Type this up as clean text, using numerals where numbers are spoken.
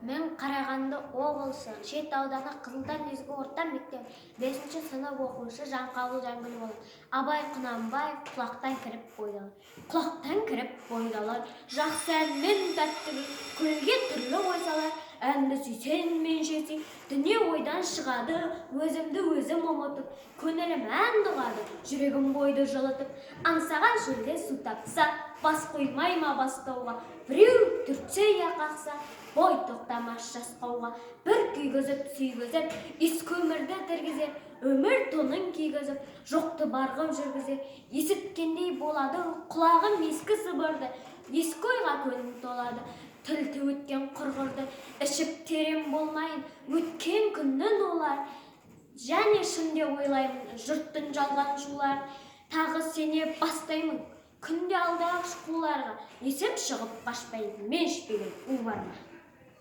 Мен Қарағанды облысы Шет ауданы Қызылтан негізгі орта мектеп 5 сынып оқушы Жанқабыл Жангүл боламын. Абай Құнанбаев, «Құлақтан кіріп бойды алар». Құлақтан кіріп бойды алар жақсы ән мен тәтті күй, көлге түрлі ой салар. Әнді сүйсең, менше сүй, дүние ойдан шығады. Өзімді өзім ұмытып, көңілім әнді ұғады, жүрегім бойды жылытып. Аңсаған шөлде су тапса, бас қоймай ма бастауға? Біреу түртсе я қақса, бой тоқтамас жасқауға. Бір күйгізіп, сүйгізіп, ескі өмірді тіргізер, өмір тонын кигізіп, жоқты бар қып жүргізер. Есіткендей болады құлағым ескі сыбырды, ескі ойға көңіл толады, тіл өткен құрғырды. Ішіп терең болмайын өткен күннің олар және шын деп ойлаймын жұрттың жалған шуларын. Тағы сене бастаймын күнде алдағыш қуларға. Есім шығып қашпайын, мен ішпеген у бар ма?